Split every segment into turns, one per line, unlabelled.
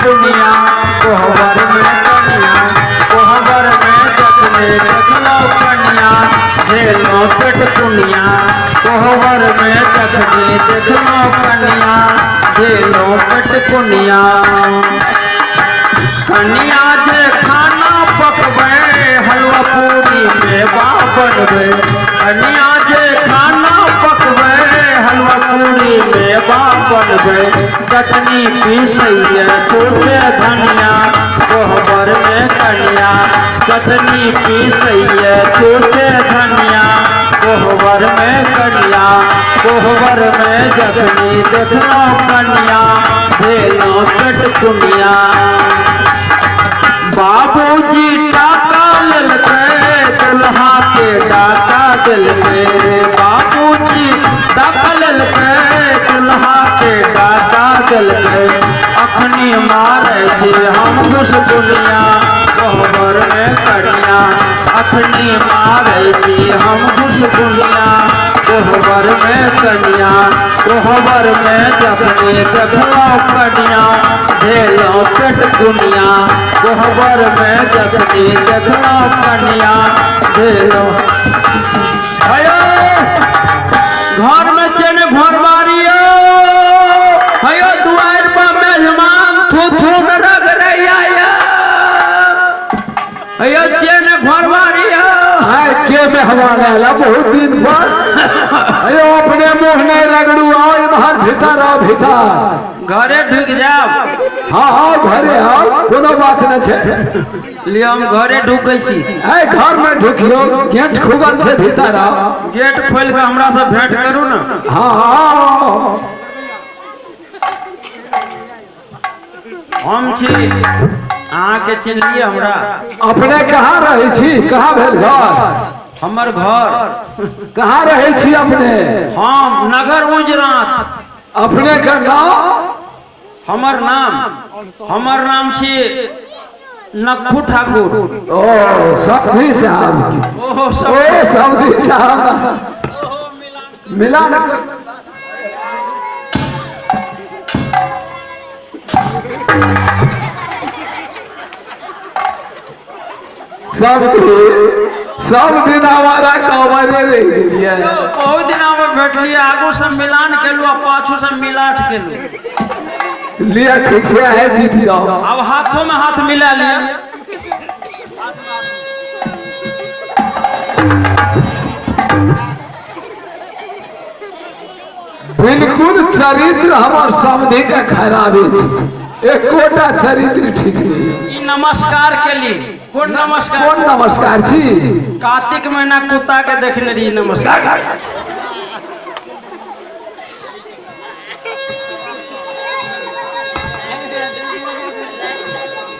कुनिया, कोहबर में कनिया, कोहबर में जखने देखलो कनिया, भेलो पेट कुनिया, कोहबर में जखने देखलो कनिया, भेलो पेट कुनिया। कनिया जे खाना पकबै, हलवा पूरी मेवा बनबै, कनिया जे खाना पकबै, हलवा पूरी मेवा बनबै, चटनी पीसैया छूछे धनिया, कोहबर में कनिया, चटनी पीसैया छूछे धनिया, कोहबर में कनिया, कोहबर में जखनी देखलो कनिया, भेलो पेट कुनिया। बाबूजी टाका लेलकै, दुल्हा के डाका देलकै, बाबूजी टाका लेलकै, दुल्हा के डाका देलकै, अखनी मारै छी हम घुस दुनिया, कोहबर में कनिया, अखनी मारै छी हम घुस दुनिया, कोहबर में कनिया, कोहबर में जखनी देखलो कनिया, भेलो पेट दुनिया, कोहबर में जखनी देखलो कनिया, भेलो। हयो घर में चेन घरवारी हयो, दुआर पर मेहमान थू थू न रगड़ैया, हयो चेन घरवारी।
आय के मेहमान आयल बहुत दिन पर, अयो अपने मुंह नहीं रगड़ू, आओ इम्हर भीतर आओ भीतर।
घरे ढुक जाओ।
हाँ हाँ घरे आओ, कोनो बात न छे।
लियो हम घरे ढुकै छी।
ऐ घर में ढुकियो, गेट खुगल छे, भीतर आओ।
गेट खोल के हमरा से भेंट करू ना।
हाँ हाँ
हम छी, अहाँके चिन्हलियै हमरा?
अपने कहाँ रहै छी, कहाँ भेल घर?
हमर घर
कहाँ रहै छी अपने?
हम नगर उजरात।
अपने के नाम?
हमर नाम, हमर नाम छी नक्खू ठाकुर।
ओ समधी साहब।
ओहो
ओ समधी साहब मिलान। सब दिन, सब दिन हमारा कमरे रहि गेलियै।
बहुत दिन हम भेटलियै, आगू से मिलान केलू आ पाछू से मिलाठ केलू।
लिअ ठीक छै, अहें जीत जाओ।
अब हाथों में हाथ मिला लिअ।
बिल्कुल चरित्र हमर समधी के खराबे छै, एकोटा चरित्र ठीक नहीं।
ई नमस्कार केली, कोन नमस्कार?
कोन नमस्कार छी?
कार्तिक महीना कुत्ता के देखने रही नमस्कार।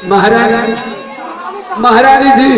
महारानी, महारानी जी,